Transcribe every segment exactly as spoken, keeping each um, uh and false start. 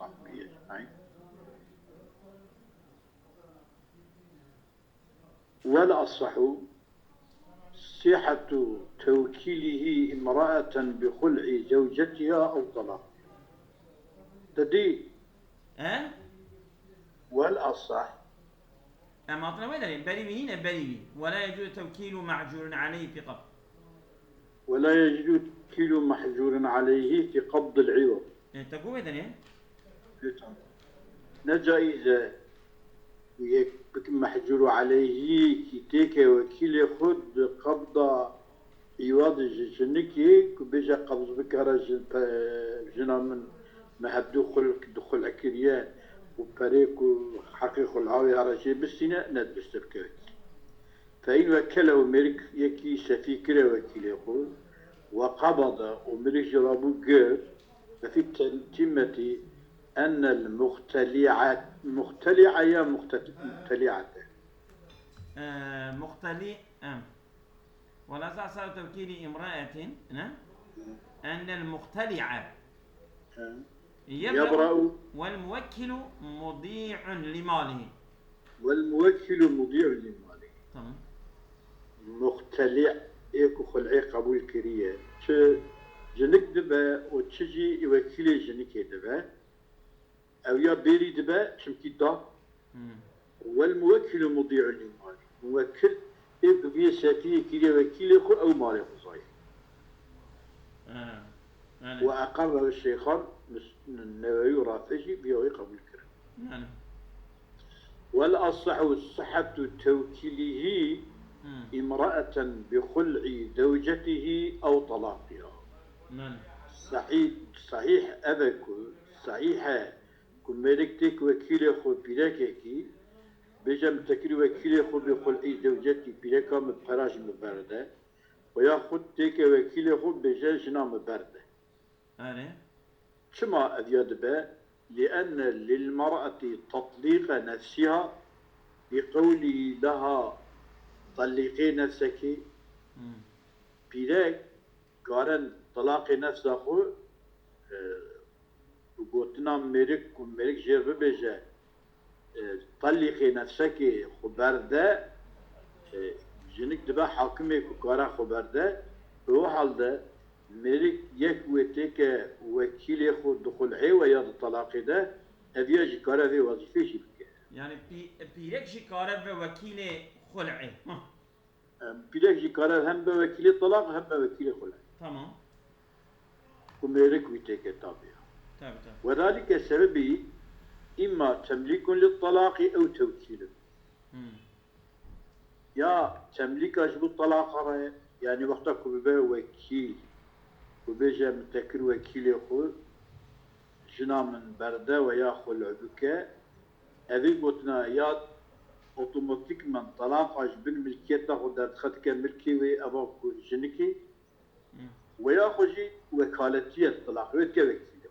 وصحبه أجمعين. والأصح صحة توكيله امرأة بخلع زوجتها أو طلاق. Te dî? He? والأصح. Em hatine wê derê, berî wî nîne, berî wî. ولا يجوز توكيل محجور عليه في قبض. ولا يجوز توكيل محجور عليه في قبض العوض. E, te ku wê derê? Lütfen. Ne caiz e yek bik mehcûr aleyhî kî têke wekîlê xwe di qebda îwad ji jinikê ku bêje qebz bike here ji pe-, jina min me hevdû xulk di xul'e kiriye û perê ku heqê xul'a wê here jê bistîne, ne dirist e bike wekîl. فإن وكله, mêrik yekî sefî kire wekîlê xwe, وقبض, û mêrik jê rabû girt, ففي التتمة أن المختلعة, مختلعة ya muxte-, muxteli'ate? Ee, muxteli-, em. ولا صحة توكيل امرأة, ne? أن المختلع He. يبرأ يبرأ. والموكل مضيع لماله. والموكل مضيع لماله. Tamam. Muxteli' ê ku xul'ê qebûl kiriye, çi jinik dibe û çi jî wekîlê jinikê dibe, ew ya bêrî dibe, çimkî da. Hmm. والموكل مضيع لماله. Muwekil ê ku vê sefiyê kiriye wekîlê xwe, ew malê xwe zayî. He. Yani. وأقره الشيخان, Newewî û Rafi jî vê wê qebûl kirin. Yani. والأصح صحة توكيله Hmm. امرأة بخلع زوجته أو طلاقها. Yani. Sahîh, sahîh ev e ku, sahîh e ku mêrik têk wekîlê xwe pîrekekî, bêje min tekir wekîlê xwe bê xul'î zewcetî, pîreka min pera ji min berde, û ya xwe têke wekîlê xwe bêje jina min berde. Erê. Çima ev ya dibe? لأن للمرأة تطليق نفسها بقوله لها طلقي نفسك. Hmm. Pîrek karin telaqê nefsa xwe, e, bi gotina mêrik ku mêrik jê bibêje, e, telîqê nefsekê xwe berde, e, jinik dibe hakimê ku kare xwe berde. Bi wî hal de mêrik yek wê têke wekîlê xwe di xul'ê we ya di telaqê de, ev ya jî kare vê wezîfê jî bike. Yani pî-, pîrek jî kare ve wekîlê xul'ê. Hah. Em, pîrek jî kare hem be wekîlê telaq hem be wekîlê xul'ê. Tamam. Ku mêrik wî têke tabiya. Tabii, tabii. وذلك sebebî إما تمليك للطلاق أو توكيل. Hmm. Ya temlîka ji bo talaqa re, yani wexta ku bibe wekîl, ku bêje min te kir wekîlê xwe, jina min berde we ya xwe li bike, Evî gotina ya otomatîkman talaqa ji bin milkiyeta xwe derdixe dike milkê wê, eva ku jinikê, Hmm. we ya xwe jî wekaletiye tilaq wê dike wekîlê xwe.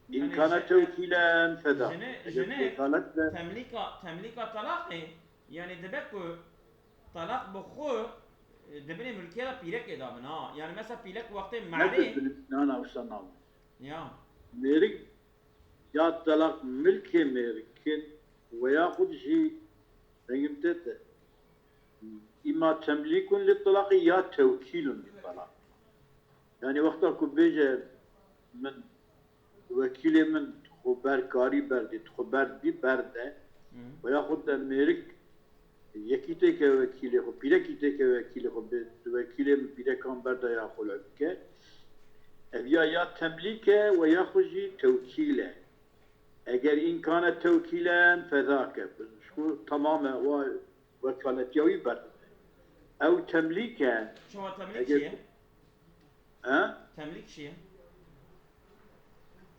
Yani İmkana ji-, tewkîlen feda. Jine, Eger jine wekalet be temlîka, temlîka talaqê, yani dibe ku talaq bi xwe, e, dibinê milkiyeta pîrekê de bin, ha. Yani mesela pîrek wextê merê. Ne dibin, na, na, wisa nabin. Ya. Mêrik ya telaq milkê mêrikin we yaxud jî rengim te te. Îma temlîkun li telaqî ya tewkîlun li telaq. Yani wexta ku bêje min wekîlê min xwe ber karî berdî, xwe berdî berde, Hı. we yaxud de mêrik Yekî têke wekîlê xwe, pîrekî têke wekîlê xwe, bi wekîlê min pîrekan berda ya xwe li bike. Ev ya, ya temlîk e we ya xwe jî tewkîl e. Eger îmkane tewkîlen fedake, ji xwe temam e, wa wekaletiya wî berdibe. Ew temlîk e. Çawa temlîk Eger çi ye? He? Temlîk çi ye?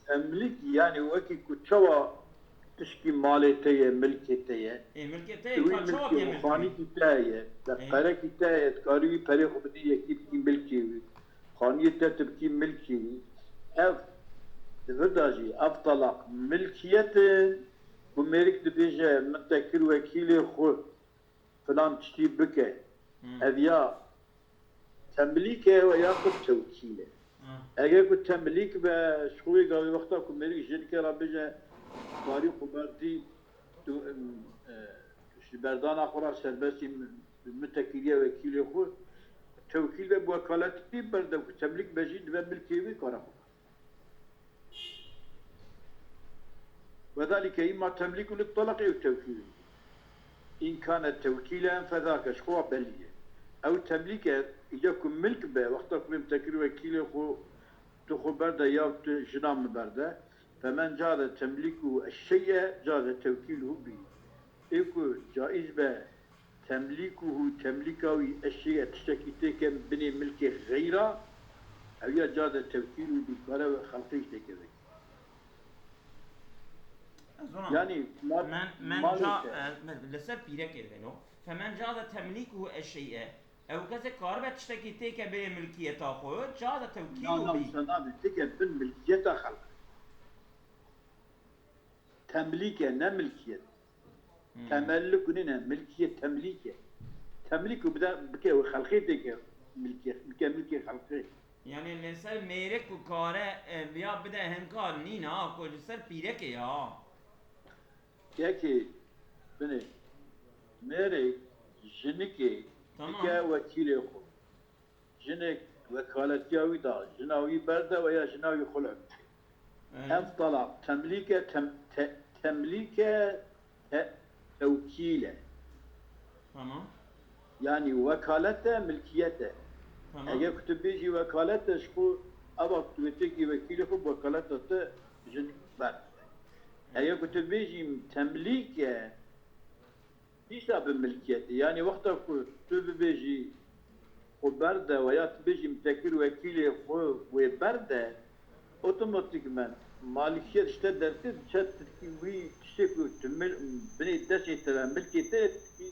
Temlîk, yani wekî ku çawa tişkî malê te ye, milkê te ye. Ê, milkê te ye, Wî ka çawa milkê tê û milkê? Xanîkî te ye, de Ê. qerekî te ye, dikarî wî perê xwe bidî yekî bikî milkê wî. Xaniyê te tu bikî milkê wî. Ev, di vir de jî, ev talaq milkiyet e, ku mêrik dibêje, min te kir wekîlê xwe. Filan tiştî bike. Hmm. Ev ya temlîk e we ya xwe tewkîl e. Eger ku temlîk be, ji xwe wê gavê wexta ku mêrik ji jinekê re bêje, karî xwe berdî, tu, em, e, ji berdana xwe re serbestî, min, min te kiriye wekîlê xwe, tewkîl be bi wekaletî berde ku temlîk be jî dibe milkê wî kare xwe. وذلك إما تمليك للطلق أو توكيل. إن كان توكيلا فذاك، ji xwe belî ye. Ew temlîk e, îca ku milk be, wexta ku bê min te kir wekîlê xwe, tu xwe berde ya tu jina min berde. فمن جاز تمليكه الشيء جاز توكيله به. Ê ku caiz be temlîkuhu, temlîka wî, eşeya, tiştekî têke binê milkê xeyra, ew ya caze tewkîl û dîkare we xelqê jî têke vekî. Ez ona. Yanî mal, Men, men malê ca, te. E, me, li ser pîrekê dibe lo. Femen caze temlîkuhu eşşey'e. Ew kesê karibe tiştekî têke bê milkiyeta xwe, caze tewkîl Na, û na, bî. Wisa nabê, têke bin milkiyeta xelqê. Temlîk e, ne milkiyet. Hmm. Temelluk nîne, milkiyet temlîk e. Temlîk û bide, bike wê xelqê têke milkê, bike milkê xelqê. Yani li ser mêrik û kare, e, ya bide hinka nîne ha, ku li ser pîrekê ya. Yekê, binê, mêrik, jinikê, Tamam. dike wekîlê xwe. Jinik wekaletiya wî da, jina wî berde we ya jina wî xul'e bike. Evet. Ev talaq temlîke, tem-, te-, temlîke, te-, tewkîl e. Tamam. Yanî wekalet e, milkiyet e. Tamam. Eger ku tu bêjî wekalet e, ji xwe eva tu wê têkî wekîlê xwe bi wekaleta te jinik berde. Eger ku tu bêjî temlîk e, Dîsa bi milkiyetê, yanî wexta ku tu bibêjî xwe berde we ya tu bêjî min te kir wekîlê xwe wê berde, otomatîkmen malikiyet ji te dertê diçe tirkî wî tiştê ku tu mil-, binê destê te ve milkê te ye tirkî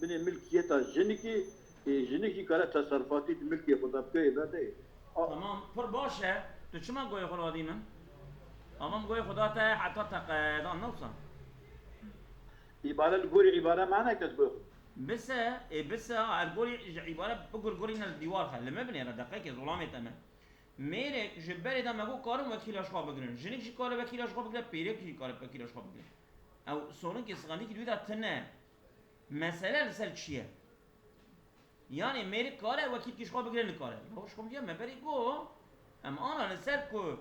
binê milkiyeta jinikê, ê, jinik jî kare teserrufatî di milkê xwe de bike, ê berde. A- Tamam, pir baş e. Tu çima goyê xwe radî min? Ama min goyê xwe da te heta te qedan, ne wisa? Îbare li gorî îbare mane kes bi. Bise, ê bise, ha, li gorî ji îbare bigurgurîne li dîwar xe. Li me binêre, deqekê, zolamê te me. Mêrek ji berê de me got karin wekîla ji xwe bigirin. Jinik jî kare wekîla ji xwe bigire, pîrek jî kare wekîla ji xwe bigire. Ew sorinkê sixandîkî wî de tine. Mesele li ser çi ye? Yanî mêrik kare wekîlkî ji xwe bigire nikare. Ya ji xwe diye me berî got, em ana li ser ku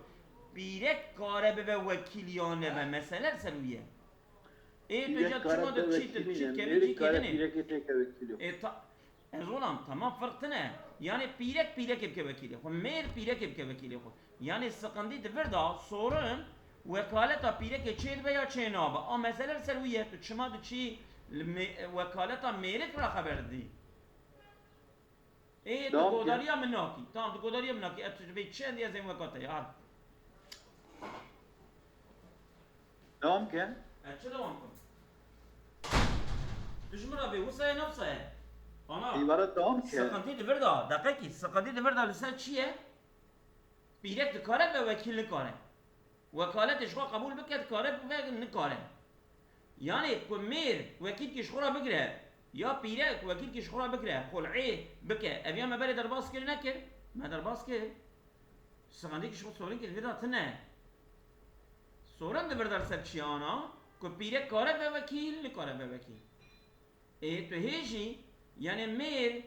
pîrek kare bibe wekîl ya nebe, mesele li ser wî ye. Ê tu Pîrek ca kare çima bibe tu çî tu wekîlî çî ne, kevî mêrik çî kare kêdinê. Pîrekê têke wekîlê xwe. Ê ta-, ez olam, tamam, ferq tine. Yanî pîrek pîrekê bike wekîlê xwe. Mêr pîrekê bike wekîlê xwe. Yanî siqindî di vir de sorin wekaleta pîrekê çê dibe ya çê nabe. A mesele li ser wî ye, tu çima diçî li mê-, wekaleta mêrik re xeber didî? Ê, tu Dewam ke. godariya min nakî. Tamam, tu godariya min nakî. Ez tu dibê çi endî ez ên weka te ya. Dewam ke. Ez çi dewam kim? Tu ji min re bê wisa ye, ne wisa ye? Ana. Îbaret dewam ke. Siqintî di vir de, deqekî, siqintî di vir de li ser çi ye? Pîrek dikare be, wekîl nikare. Wekaletê ji xwe qebûl bike, dikare bibe, nikare. Yanî ku mêr wekîlkî ji xwe re bigire, ya pîrek wekîlkî ji xwe re bigire, xul'ê bike, ev ya me berê derbas kir nekir? Me derbas kir. Sixandîkî ji xwe sorinkê di vir de tine. Sorin di vir de li ser çi ye ana? Ku pîrek kare be wekîl, nikare be wekîl. Ê, tu hê jî, yanî mêr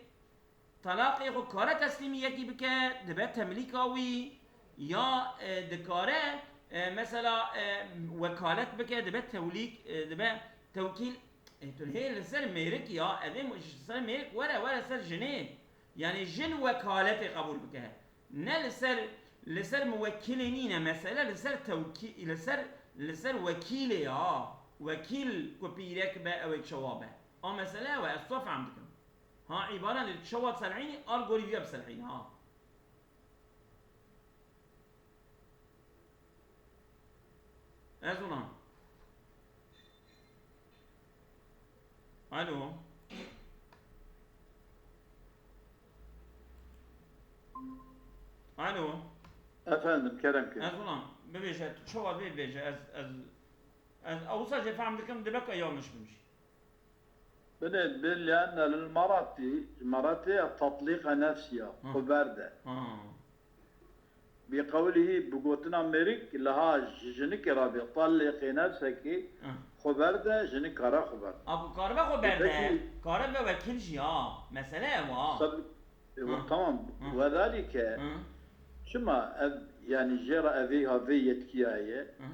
Telaqê xwe kare teslîmî yekî bike, dibe temlîka wî, ya, e, dikare, e, mesela, e, wekalet bike, dibe tewlîk, e, dibe tewkîl. E, tu hê li ser mêrik ya, ev ê ji ser mêrik were, were ser jinê. Yanî jin wekaletê qebûl bike. Ne li ser, li ser muwekilê nîne mesele, li ser tewkî-, li ser, li ser wekîlê ya. Wekîl ku pîrek be, ew ê çawa be. A mesele ew e, ez to fehm dikim. Ha, îbare li çawa diselhînî, al gorî vîya biselhînî, ha. Ez ona. Alo. Alo. Efendim, kerem ke. Ez ona, bibêje, tu çawa dibê bibêje, ez, ez, ez, ewsa jê fehm dikim, dibe ka yanlış bim jî. Binê, bin, لأن للمرأة، مرأة تطليق نفسها، Ha. xwe berde. Ha. Bi qewlihî, bi gotina mêrik, liha ji jinikê re bê, tallîqî nefsekî, Ah. xwe berde, jinik kare xwe berde. A ku karibe xwe berde, Peki. karibe wekîl jî ha. Mesele ew a. Sab- Hı. Tamam, Hı. wedalîke, Hı. çima ev, yani jê re evê ha vê yetkiya ye? Hı.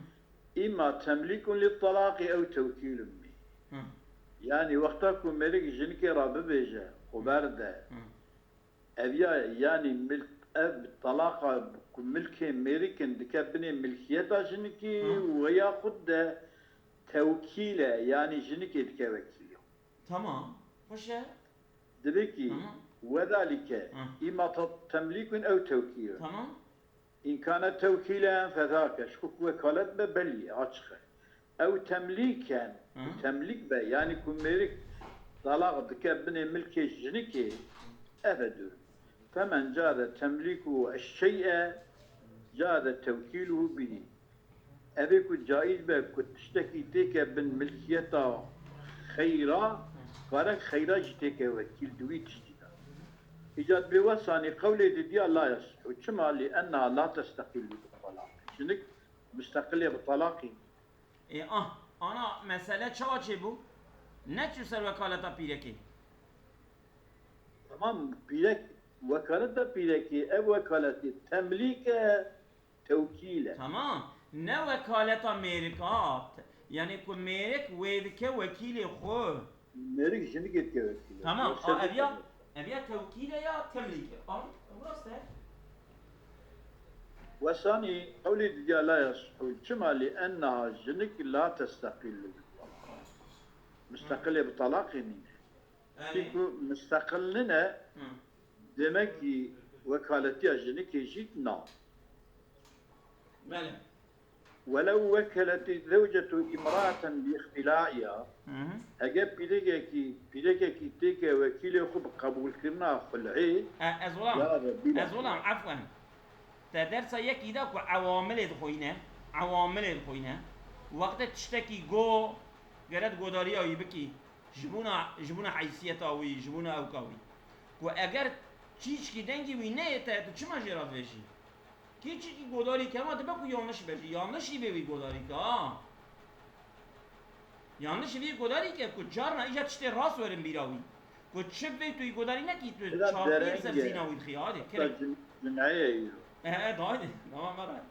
Îma temlîkun li talaqî ew tewkîlun bî. Hı. Yani wexta ku mêrik jinikê re bibêje, xwe berde, Hı. ev ya, yani milk, ev talaqa ku milkê mêrikin dike binê milkiyeta jinikî Hı. û ya xwe de tewkîl e, yani jinikê dike wekîlê. Tamam. Xweş e. Dibê kî, Tamam. wedalîke, Hı. îma te-, temlîkun ew tewkîlun. Tamam. Îmkane tewkîle fezake, ji ku wekalet be belî ye, açiq e. Ew temlîken, Hı. temlîk be, yani ku mêrik talaq dike binê milkê jinikê, ev e durum. Femen caze temlîku eşşey'e, caze tewkîluhu bî. Ev ê ku caiz be ku tiştekî têke bin milkiyeta xeyra, kare xeyra jî têke wekîl di wî tiştî de. Îca dibê wesanî qewlê didiya la yasihhu. Çima? Li enneha la testeqillu bi talaq. Jinik musteqilê bi talaqî. E, ah, ana mesele çawa çêbû? Neçû ser wekaleta pîrekê. Tamam, pîrek, wekaleta pîrekê, ev wekaletê temlîk e, tewkîl e. Tamam. Ne wekaleta mêrik a. Te-, yani ku mêrik wê dike wekîlê xwe. Mêrik jinikê dike wekîl e. Tamam. Yoksa A, ev ya, dike- ev ya tewkîl e ya temlîk e. A, ew rast e. Wesanî qewlê didiya la yasihhu. Çima? Li enneha jinik la testeqillu. Musteqilê bi talaqê nîne. Yani, Çîku musteqil nine, hı. demek ki wekaletiya jinikê jî na. Belê. Welew wekelet zewcetu imra'eten bi ihtilaiha. Hı hı. Eger pîrekekî, pîrekekî têke wekîlê xwe bi qebûlkirina xul'ê, E, ez olam, ya Rebbi, ez olam, efwen. Te dersa yekî da ku ewamilê dixwîne, ewamilê dixwîne. Wextê tiştekî go, gere di godariya wî bikî. Ji bona, ji bona heysiyeta wî, ji bona ewka wî. Ku eger çîçkî dengê wî neyê te, tu çima jê re dibêjî? Kî çîçkî godarî kema dibe ku yanlış be jî. Yanlişî bê wî godarî ke, ha. Yanlişî vî godarî ke ku carna îca tiştê rast werin bîra wî. Ku çi vê tu yî godarî nekî tu çarpî li ser zîna wî dixî. Hadi, kerek. Cin-, cinayê îro. E, e, haydi. Tamam, ara.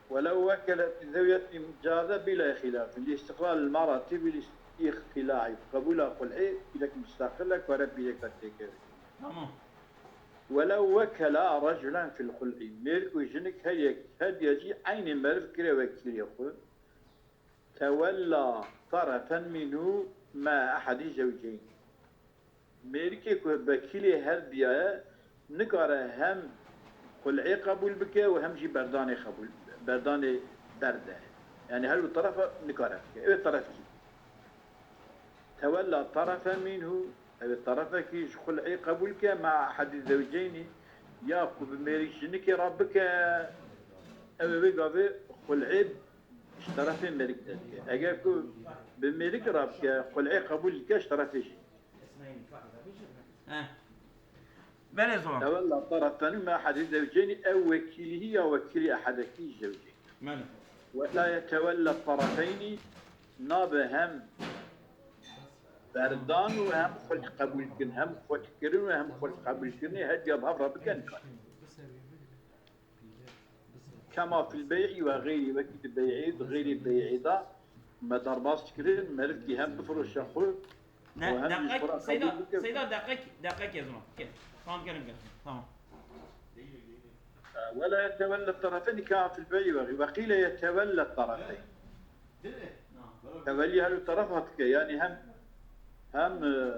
Welew wekelet zewcet caze bîla xilaf. Li istiqlal mara tî bî li ihtilai. Qebûla xul'ê pîrek mustaqil e, kare pîreka têkeve. Tamam. Welew wekela reculen fil xul'i. Mêrik û jinik her yek, her diya jî eynê meriv kire wekîlê xwe. Tewella terefen minhu ma ehedî zewceyn. Mêrikê ku wekîlê her diya ye, nikare hem xul'ê qebûl bike û hem jî berdanê qebûl, berdanê berde. Yani her du terefa nikare bike. Ew ê terefkî. Tewella terefe minhu, ew ê terefekî ji xul'ê qebûl ke ma ehedî zewceynî, ya ku bi mêrik jinikê re bike, ew ê wê gavê xul'ê ji terefê mêrik de dike. Eger ku bi mêrik re bike, xul'ê qebûl dike ji terefê jî. He. Belê zor. Tewella terefen ma ehedî zewceynî, ew wekîlî ya wekîlî ehedekî zewceyn. Belê. Wela yetewella terefeynî, nabe hem berdan û hem xulh qebûlkirin, hem xulhkirin û hem xulh qebûlkirinê her diya bi hev re bikin kar. Kema fil bey'i ve xeyrî, wekî di bey'ê, di xeyrî bey'ê de me derbas dikirin, merivkî hem bifiroşe xwe, Ne, û hem jî deqek, xwe re Seyda, qebûl bike. Seyda, deqek, deqek yazma. Okey. Tamam, kerim, kerim. Tamam. Wela yetewelle terefeyn kema fil bey'i ve xeyrî. Ve qîle yetewelle terefeyn. Tewellî her du teref hatike, yani hem, hem, e,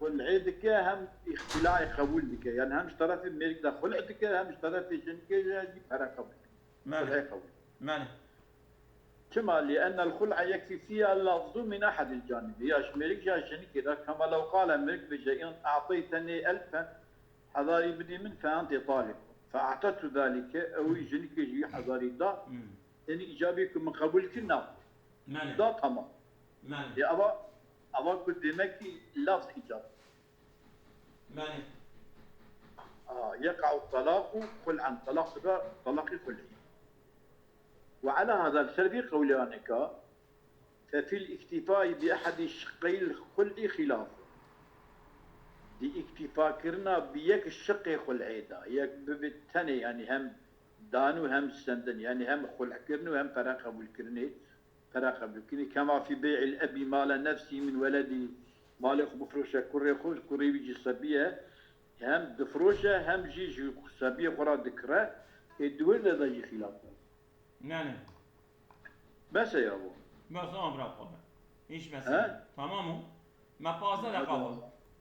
xul'ê dike, hem îxtila'ê qebûl dike. Yani hem ji terefê mêrik de xul' dike, hem ji terefê jinikê jî pere qebûl dike. Mane. Xul'ê qebûl. Mane. Çima? Li ennel xul'a yekfî fîha lafzu min ehedil canibî. Ya ji mêrik ya jinikê de, kema lew qale mêrik bêje, in a'teytenî elfen, hezarî bidî min, fe ente talîk. Fe a'tetu zalike, ew jinikê jî hezarî da. Hmm. Tenî îcabî ku min qebûl kir, na. Mane. Da, tamam. Mane. Ya ava, ava ku demek ki lafz îcab. Mane. Aha, yeqa'u talaku xul'en, talaq dibe talaqî xul'î. Ve ala hada, li ser vî qewliyaneka, fefil îktîfayî bi ehedî şiqqeyl xul'î xilaf. Di îktîfakirina bi yek şiqê xul'ê de, yek bibe tenê, yanî hem dan û hem stendin, yanî hem xul'kirin û hem pere qebûlkirinê, pere qebûlkirinê. Kema fî bey'il ebî male nefsî min weledî, malê xwe bifroşe kurê xwe, kurê wî jî sebî ye, hem difroşe hem jî ji sebiyê xwe re dikire, ê di wir de de jî xilaf e. Ne ne. Bes e ya bo. Bes, tamam, bırak abi. Hiç mesele. He? Tamam o. Me pazdeh dakika var.